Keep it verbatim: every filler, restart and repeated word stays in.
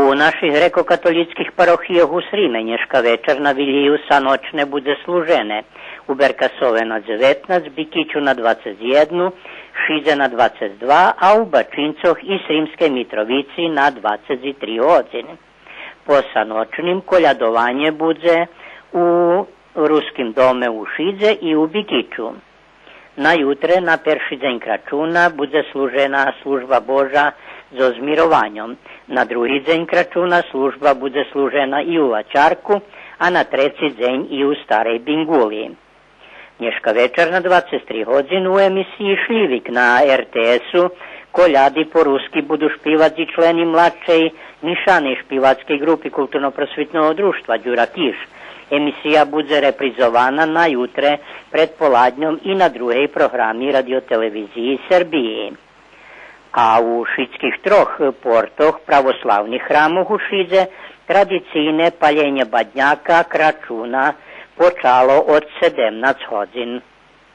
У наших грекокатолїцких парохийох у Сриме нєшка вечар на Вилїю саночне будзе служене: у Беркасове на дзеветнац, Бикичу на двацец єдну, Шидзе на двацец два, а у Бачинцох и Сримскей Митровици на двацец три годзин. По саночним колядованє будзе у Руским доме у Шидзе и у Бикичу. На ютре, на перши дзень Крачуна, будзе служена Служба Божа зоз змированьом. На други дзень Крачуна служба будзе служена и у Вачарку, а на треци дзень и у Старей Бингули. Нєшка вечар на двацец три годзин у емисиї Шлївик на Р Т С-у коляди по руски буду шпивац и члени младшей мишаней шпивацкей ґрупи Културно-просвитного дружтва Дюра Киш. Емисия будзе репризована на ютре предполадньом и на другей програми Радио-телевизиї Сербиї. А у шицких трох портох православних храмох у Шидзе традицийне палєнє бадняка Крачуна почало од седемнац годзин.